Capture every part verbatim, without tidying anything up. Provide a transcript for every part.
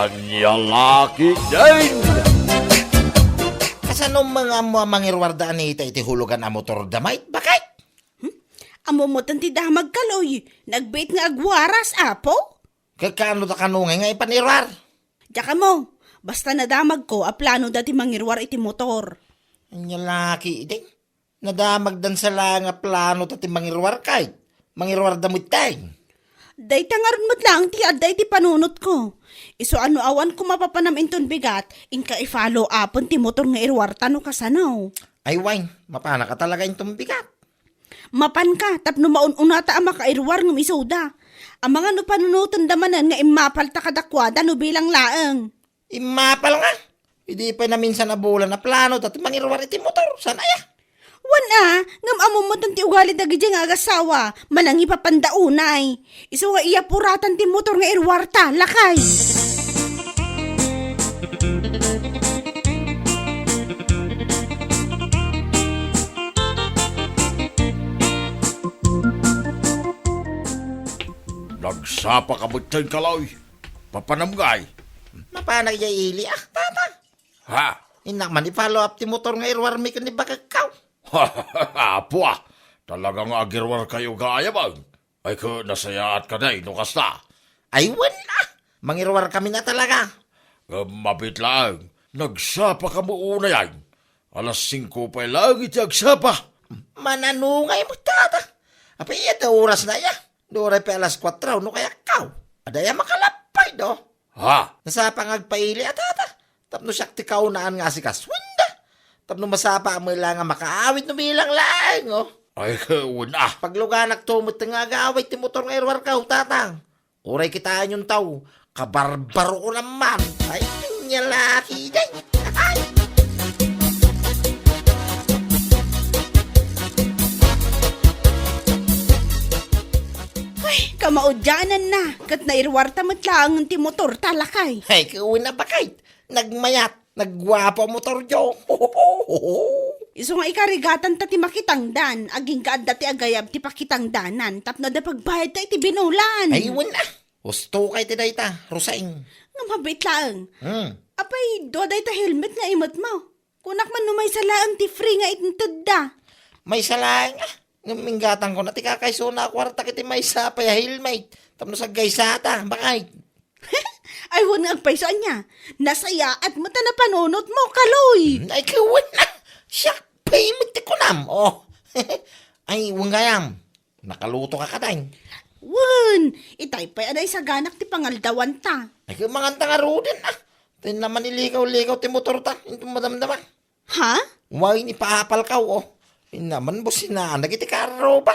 Ania la ketdin? Kasano nga ammo a mangiruarda Anita iti hulugan a motorda met, baket? Hmm? Ammom met ti damag, Kaloy. Nagbiit nga agwaras, apo. Ket kaano da kano ngay nga ipaniruar? Diak ammo. Basta nadamagko a planoda ti mangiruar iti motor. Ania la ketdin? Nadamagdan sa la nga plano ta ti mangiruar kay mangiruarda met tay. Dayta ngarud met laeng ti adda iti panunotko. Isu a no awan koma papanam inton bigat, inka i-follow upen ti motor nga iruarta no kasano. Ay wen, mapanak a talaga inton bigat. Mapanka, tapno maun-unata a makairuar ngem isuda. Amangan no panunotenda manen nga immapalta kadakuada no bilang laeng. Immapal nga. Idi pay naminsan a bulan a planoda ti mangiruar iti motor. Saan aya? Wen a, ngem ammom met ti ugali dagidiay nga agassawa. Manangipapanda unay. Isu nga iyapuratan ti motor nga iruarta, lakay. Nagsapa ka met, Kaloy. Papanam ngay? Mapanak idiay ili, ah, tata. Ha? Innak man i-follow up ti motor nga iruarmi ken ni bakekko. Apo, ah. Talaga nga agiruarkayo gayam, ah. Ay, ket nasayaat ka, day, no kasta. Ay, wen, ah. Mangiruarkamin a talaga. Ngem mabiit laeng, nagsapa ka met unay, ay. Alas singko pay laeng iti agsapa. Mananungay met, tata. Apay, ita oras na iya. Uray pay alas kuatro, no kayatko. Adda aya makalapay, do? Ha? Nasapa nga agpaili a tata. Tapno siak ti kaunaan nga asikasuenda. Tapno masapa a met la nga makaawid no bilang laeng, oh. Ay, wen a. Pagluganakto met nga agawid ti motor nga iruarko, tata. Uray kitaenyon taw, kabarbaroon man. Ay, ania la ketdin. Ay! Ay, kamaudiananna, ket nairuarta met laeng ti motorta, lakay. Ay, ket wen a, baket. Nagmayat, nagguapo a motoryo. Isu nga ikarigatanta ti makitangdan, agingga adda ti agayab ti pakitangdanan, tapno adda pagbayadta iti binulan. Ay, wen a. Husto kay ti dayta, Roseng. Nga mabiit laeng. Hmm. Apay, dua dayta helmet nga imetmo. Kunak man no maysa laeng ti free nga intedda. Maysa laeng, ah. Ngem inggatangko na ti kakaysona a kuarta ket ti maysa pay a helmet. Tapno saggaysata, baket. Ay, wen nga agpayso ania. Nasayaat met a napanunotmo, Kaloy. Hmm, ay, ket wen a. Siak pay met ti kunam. Oh. Ay, wen gayam. Nakaluto ka kadi? Wen, itay pay a naisaganak ti pangaldawanta. Ay, ket manganta ngaruden, ah. Tay naman ilikaw-likaw ti motorta, inton madamdama. Ha? Wen, ipaapalkaw, oh. Inna man businaan dagiti karro ba?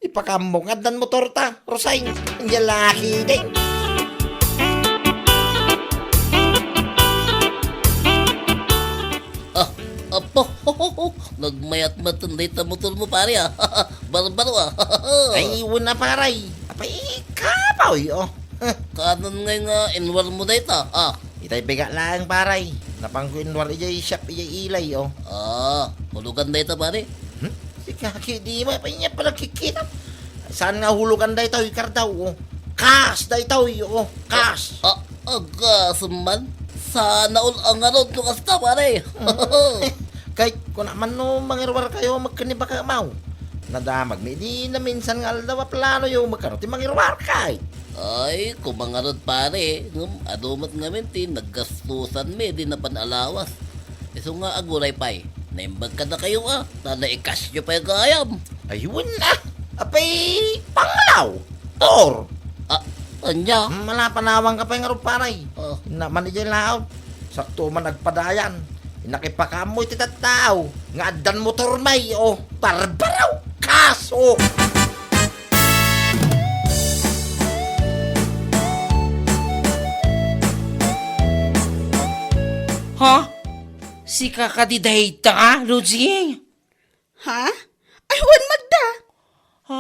Ipakaammo nga addan motorta, Roseng. Ania la ketdin. Ah, apo, nagmayat met dayta motormo, pare, ah. Barbaro, ah. Ay, wen a, pare. Apay, kabaw, oh. Kaano ngay nga inuarmo dayta, ah? Itay bigat laeng, pare. Napanko inuar idiay shop, idiay ilay, oh. Ah, hulugan dayta, pare. Hmm? Sika, kidi mo, apay ania panagkikita? Saan nga hulugan daytoy, Kardaw, oh? Kas daytoy, oh, kas. Ah, agasem man. Sana all a ngarud no kasta, pare. Kay, kuna man no mangiruarkayo, magkani baka maw. Nadamagmi, di naminsan nga aldaw a planoyo, magkano ti mangiruarkay? Ay, koma ngarud, pare, ngem adu met ngamin ti naggastusanmi, di napan alawas. Isu nga aguray pay, naimbag kadakayo, ah, ta naikasyo pay gayam. Ay, wen a. Apay, pangalaw. Tor. Ah, ania? Hmm, mala, panawang ka pay ngarud, pare. Oh. Inna man idiay laot. Sakto man agpadayan. Innak ipakaammo iti tattao nga addan motor may, oh, barbaro. Kaso. Ha? Sika kadi dayta, Lucy? Ha? Ay, wen met da.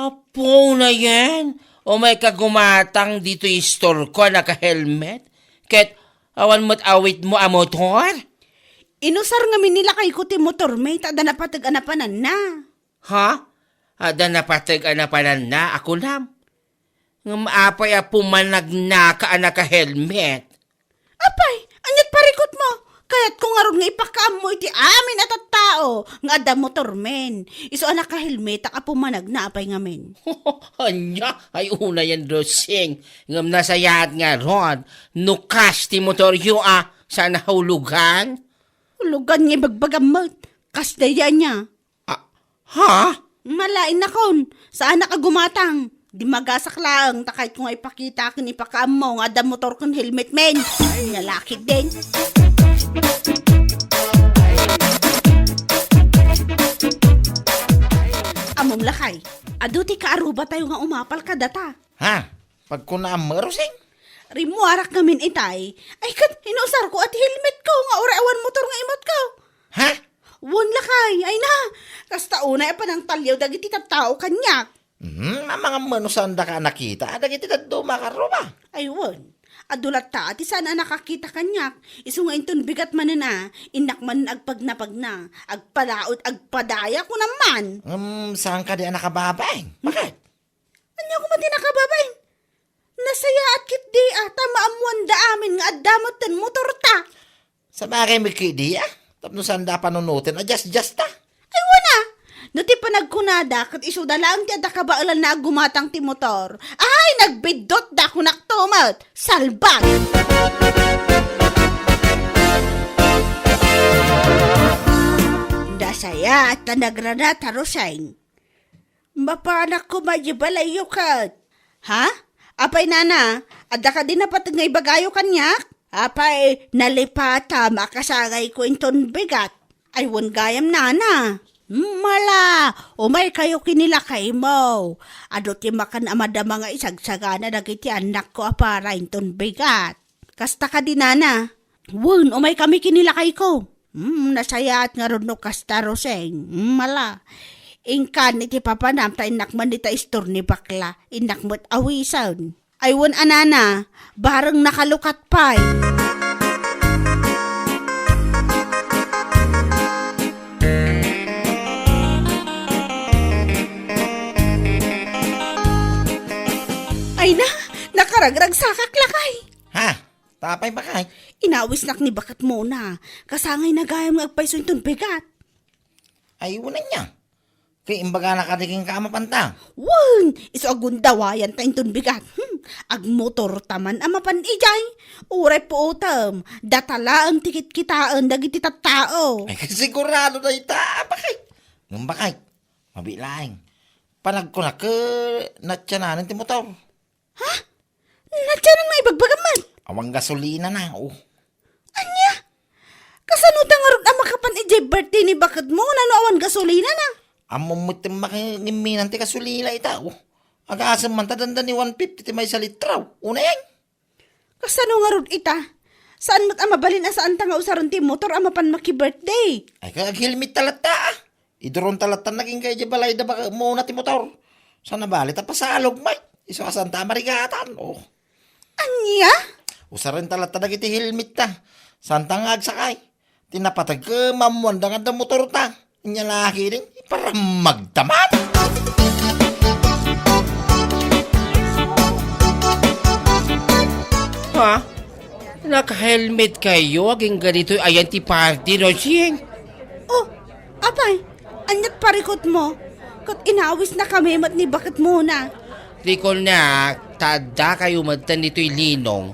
Apo, nayen. Umay ka gumatang ditoy istorko a naka-helmet. Ket awan met awitmo a motor? Inusar ngamin ni lakayko ti motor, may ta adda napateg a napananna. Ha? Adda napateg a napananna, a kunam? Ngem apay a pumanagnaka a naka-helmet? Apay, ania't parikutmo? Kayatko ngarud nga ipakaammo iti amin a tattao nga adda motormen. Isu a nakahelmetak a pumanagna, apay ngamin. Ania? Ay, unayen, Rosing. Ngem nasayaat ngarud, no kas ti motoryo a, saan a hulugan? Hulugan nga ibagbagam met. Kas daydiay ania? Ah, ha? Malain nakon, saanak a gumatang. Dimagasak laeng, ta kayatko nga ipakita ken ipakaammo nga adda motor ken helmet men. Ania la ketdin. Ammom lakay, adu ti kaarubatayo nga umapal kadata. Ha? Pagkunaam, Rosing? Rimmuarak ngamin itay. Ay, ket inusarko a ti helmetko nga uray awan motor nga imatko. Ha? Wen lakay, ay na. Kasta unay a panangtaliaw dagiti tattao kaniak. Hmm, amangan met no saandaka a nakita dagiti dadduma a karruba. Ay, wen. Adu latta ti saan a nakakita kaniak. Isu nga inton bigat manen a, innak manen agpagnapagna. Agpalaod, agpadaya, kunam man. Hmm, saan kadi a nakababain? Bakit? Ania koma ti nakababain? Nasayaat ketdi a, ta maammoanda amin nga adda metten motorta. Sabagay met ketdi a, tapno saanda a panunoten a diasdiasta. Ay, wen a! No ti panagkunada, ket isuda laeng ti adda kabaelanna a gumatang ti motor. Ay, nagbiddutda, kunakto met. Salbag! Nasayaat ta nagrana ta Roseng. Mapanak koma idiay balayyo ket. Ha? Apay, nana, adda kadi napateg nga ibagayo kaniak? Apay, nalipatam a kasangayko inton bigat. Ay, wen gayam, nana. Mala, umaykayo ken ni lakaymo. Adu ti makan a madama nga isagsagana dagiti annakko a para inton bigat. Kasta kadi, nana? Wen, umaykami ken ni lakayko. Hmm, nasayaat ngarud no kasta, Roseng. Hmm, mala. Inkan iti papanam ta innak man dita istor ni bakla. Innak met awisen. Ay, wen a, nana, bareng nakalukat pay. Ay na, nakaragragsakak lakay. Ha? Ta apay, bakit? Inawisnak ni baketmona. Kasangayna gayam nga agpayso inton bigat. Ay, wen ania. Ket imbagana kadi kenka a mapanta? Wen, isu a gundawayanta inton bigat. Hmm, agmotorta man a mapan idiay. Uray puotem, data laeng ti kitkitaen dagiti tattao. Ay, sigurado dayta, bakit? Ngem bakit? Mabiit laeng. Panagkunak ket natiananen ti motor. Ha? Natianan nga ibagbagam met? Awan gasolinana, o. Ania? Kasano ta ngarud a makapan idiay birthday ni baketmona no awan gasolinana? Ammom met ti makangimminan ti gasolina ita, o. Agasem man ta dandani one fifty ti maysa litro. Unayen. Kasano ngarud ita? Saan met a mabalin a saanta nga usaren ti motor a mapan maki-birthday? Ay, ket aghelmetta latta, a. Iduronta latta nagingga idiay balayda baketmona ti motor. Saan a bali ta pasalog met. Isu a saanta a marigatan. Oh. Ania? Usarenta latta dagiti helmetta. Saanta nga agsakay. Ti napateg ket maammoanda nga adda motorta. Ania la ketdin, iparammagta man. Ha? Naka-helmet kayo agingga ditoy ayan ti party, Rosing? Oh, apay, ania't parikutmo? Ket inawisnakami met ni baketmona. Rikolnak, ta adda kayo metten ditoy linong.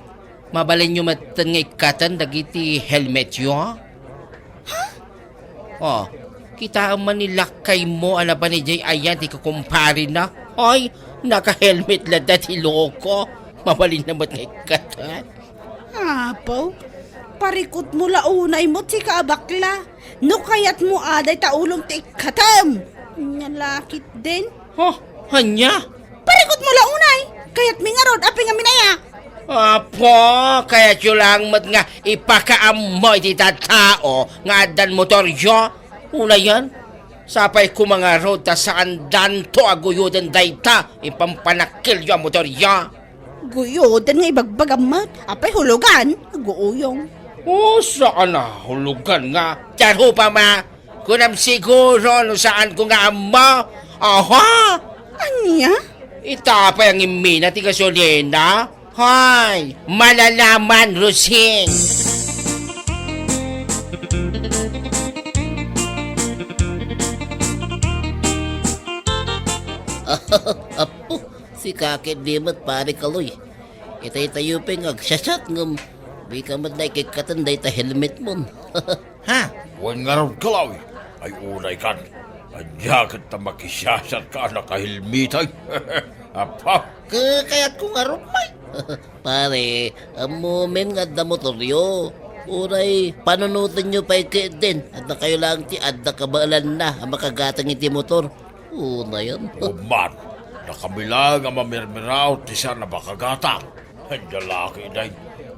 Mabalinyo metten nga ikkaten dagiti helmetyo? Ha? Oh, kitaem man ni lakaymo a napan idiay ayan ti kakumparina. Ay, naka-helmet latta ti loko. Mabalinna met nga ikkaten. Apo, parikutmo la unay met sika a bakla. No kayatmo a dayta ulom ti ikkatem. Ania la ketdin? Huh, ania? Parikutmo la unay. Kayatmi ngarud a pingaminaya. Apo, kayatyo lang met nga ipakaammo iti tattao nga addan motoryo. Unayen, sapay koma ngarud ta saandanto a guyoden dayta impampanakkelyo a motoryo. Guyoden nga ibagbagam met, apay hulugan, aguuyong. Oh, saan a hulugan nga? Ti arupam a, kunam siguro no saanko nga ammo. Aha! Ania? Ita pay a ngimmina ti gasolina? Hoy, malalaman, Rosing! Apo, sika ketdi met, Pare Kaloy. Itay tayo pay nga agsiasat ngem dika met naikikkaten dayta helmetmon. Ha? Wen ngarud, Kaloy. Ay, unay kan. Ania ket ta makisiasat ka a nakahelmetay? Apa? Ke-, kayatko ngarud, May. Pare, ammomin nga adda motoryo. Uray, panunotenyo pay ketdin. Adda kayo lang ti adda kabaelanna a makagatang iti motor. Unayan. O man, nakamilang a mamirmiraw ti saan a makagatang. Ania la ketdin.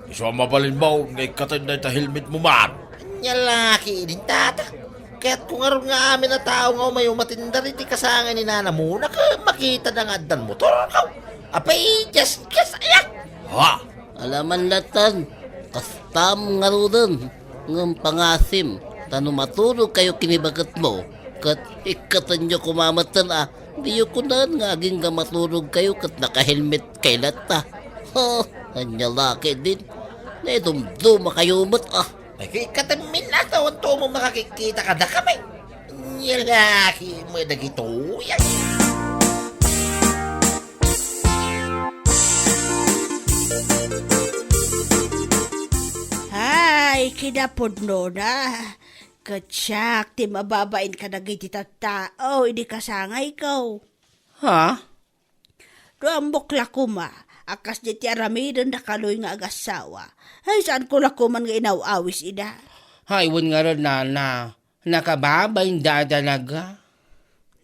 Isu a mabalinmo nga ikkaten dayta helmetmo man. Ania la ketdin, tata. Kayatko ngarud nga amin a tao nga umayo matindar iti kasangay ni nanamona ket makitada nga addan motorko. Apay, just, just, ayak! Ha? Alaman latan, kastam ngaruden, ngem pangasim, ta no maturog kayo ken ni baketmo, ket ikkatenyo koma metten a, diyo kunan nga agingga maturog kayo ket nakahelmet kay latta. Ha, ania la ketdin, naidumduma kayo met a. Ay, kay ikkatenmin la, ta awan to mo makakikita kadakami. Ania la ketdin dagitoy. Hay, kinapudnona. Ket siak ti mababain kadagiti tattao idi kasangayko. Ha? No ammok la koma a kasdi ti aramiden da Kaloy nga agassawa, ay, saanko la koman nga inaw-awis ida. Hay, wen ngarud, nana, nakababainda a talaga.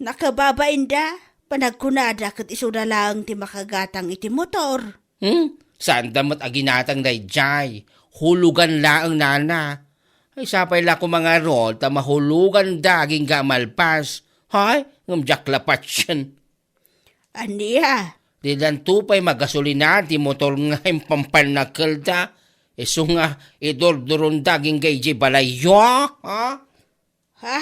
Nakababainda? Panagkunada ket isuda laeng ti makagatang iti motor. Hmm? Saanda met a ginatang daydiay. Hulugan laeng, nana. Ay, sapay la koma ngarud ta mahuluganda agingga a malpas. Hay, ngem diak la patien. Ania? Didanto pay magasolina ti motor nga impampannakelda. Isu nga idurduronda agingga idiay balayyo, ha? Ha?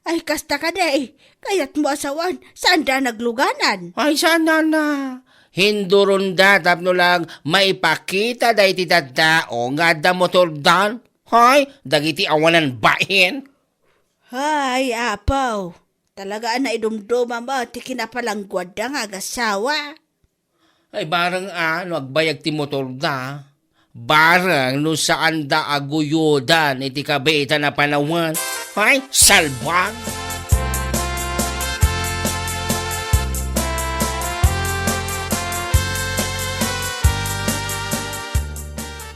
Ay, kasta kadi. Kayatmo a sawen, saanda nagluganan? Ay, saan, nana. Hinduronda tapno lang maipakita daydi tattao nga adda motordan. Hay, dagiti awanan bain. Hay, apaw. Talaga a naidumduma met ti kinapalangguadda nga agassawa. Ay, bareng a no agbayag ti motorda. Bareng no saanda a guyodan iti kabiitan a panawen. Ay, salbag!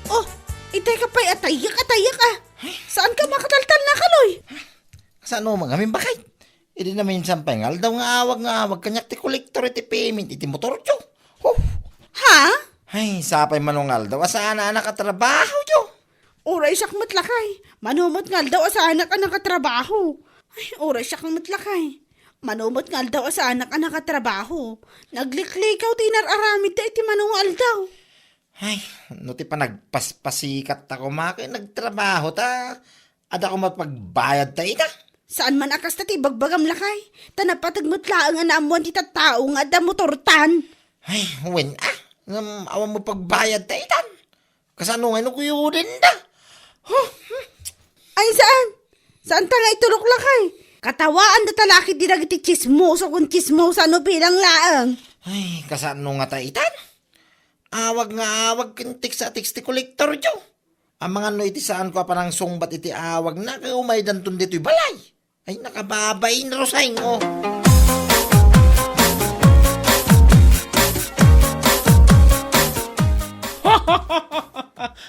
Oh, itay ka pay, atayek, atayek, ah. Saan ka makataltal na, Kaloy? Saan mo, mga mimbakay? Idi naminsan pay nga aldaw nga awag nga awag kaniak ti kolektor iti payment iti motoryo. Huh! Ha? Ay, sapay mano nga aldaw a saan a nakatrabahoyo. Uray siak met lakay. Mano met nga aldaw a saanak a nakatrabaho. Ay, uray siak met lakay. Mano met nga aldaw a saanak a nakatrabaho. Nagliklikaw ti inar-aramidda iti mano nga aldaw. Ay, no ti panagpaspasikatta koma ket nagtrabaho ta, adda koma pagbayadta ita. Saan man a kasta ti ibagbagam, lakay, ta napateg met laeng a naammoan ti tattao nga adda motortan. Ay, wen a, ngem awan mo pagbayadta itan. Kasano ngay no kuyodenda? Huh? Ay, saan? Saanta nga itulok, lakay? Katawaan da talakit di dagiti chismoso kun chismosa no bilang laeng. Ay, kasano nga ta itan? Awag nga awag ken teksa a teksti kolektoryo. Amangan no iti saanko a panangsungbat iti awagna, ket umaydanton ditoy balay. Ay, nakababain, Roseng, oh.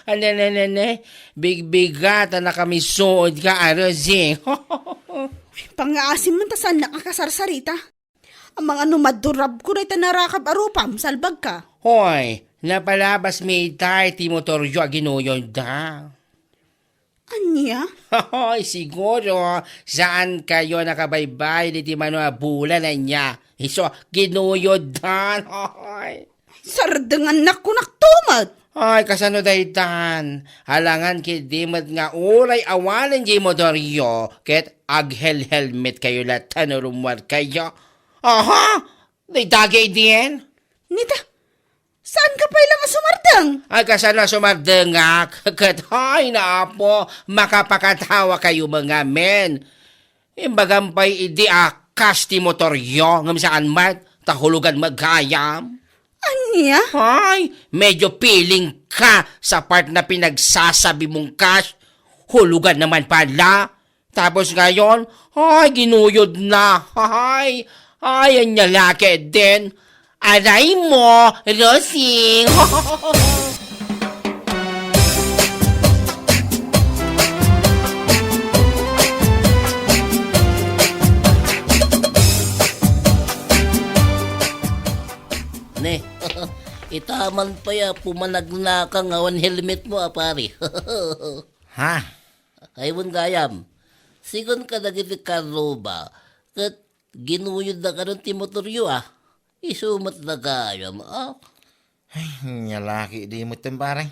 Ane, ne, ne, ne. Bigbigat a nakamisuod ka, Roseng. Pangngaasim man ta saannak a kasarsarita. Amangan no madurabko dayta narakab a rupam, salbagka. Hoy, napalabas mi itay ti motoryo a ginuyodda. Ania? Hoy, siguro, saan kayo nakabaybay diti mano a bulan ania? Isu, ginuyoddan. Hoy. Sardengannak kunak tumet. Ay, kasano daytan? Alangan ketdi met nga uray awanen di motoryo, ket aghelhelmet kayo latta no rummuar kayo. Aha! Dayta gayden? Nita, Saan ka pay lang a sumardeng? Ay, kasano a sumardengak? Ket, hay, naapo, makapakatawa kayo mga men. Imbagam pay idi a kas ti motoryo, ngem saan met, ta hulugan met gayam. Ania? Ay, medyo feeling ka sa part na pinagsasabi mong kas. Hulugan naman pala. Tapos ngayon, ay, ginuyod na. Ay, ay, ania la ketdin. Aray mo, Rosing. Ne, itaman pay a pumanagnaka nga awan helmet mo, a pare. Ha? Ay, wen gayam. Sigun kadagiti karruba, ket ginuyod na kadon ti motoryo, a. Isu met na gayam, a. Ay, ania la ketdi met, pare.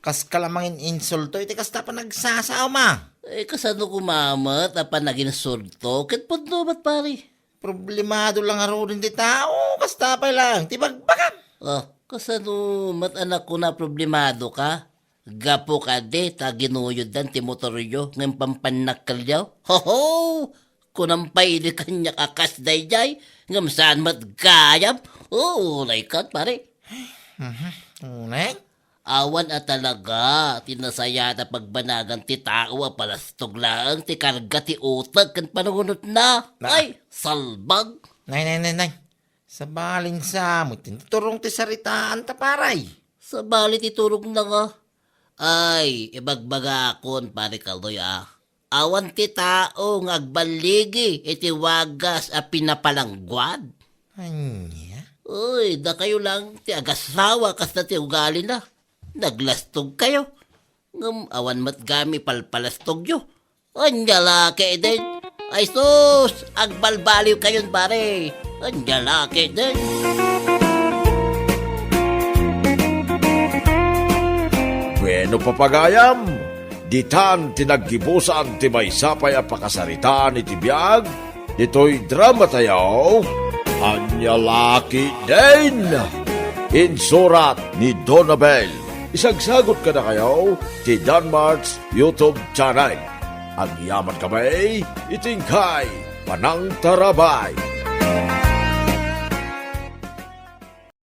Kaska la mangin-insulto iti kasta a panagsasaom, a. Eh, kasano koma met a panaginsulto? Ket pudno met, pare. Problemado la ngaruden ti tao, kasta pay lang ti bagbagam. Oh, kasano met a kuna problemado ka? Gapu kadi ta ginuyoddan ti motoryo ngem pampannakkelyo? Hoho! Kunam pay idi kaniak a kas daydiay, ngem saan met gayam? Oh, uray kat, pare. Mhm. Unay? Awan a talaga ti nasayaat a pagbanagan ti tao a palastog laeng ti karga ti uteg ken panunotna. Na. Ay, salbag! Nay, nay, nay, nay. Sabali sa met ti turong ti saritaan ta, pare. Sabali ti turongna nga. Ay, ibagbagakon, pare Kaloy, a. Awan ti tao nga agballigi iti wagas a pinapalangguad. Ania? Uy, dakayo lang ti agassawa kasta ti ugalina. Naglastog kayo. Ngem awan met gayam ipalpalastogyo. Ania la ketdin? Ay sus, agbalbaliw kayon, pare. Ania la ketdin? Bueno, papagayam, ditan ti naggibusan ti maysa pay a pakasaritaan iti biag ditoy drama tayo, Ania la ketdin? Insurat ni Donabel. Isagsagot kadakayo ti Danmart's YouTube channel. Agyaman kami iti inkay panangtarabay.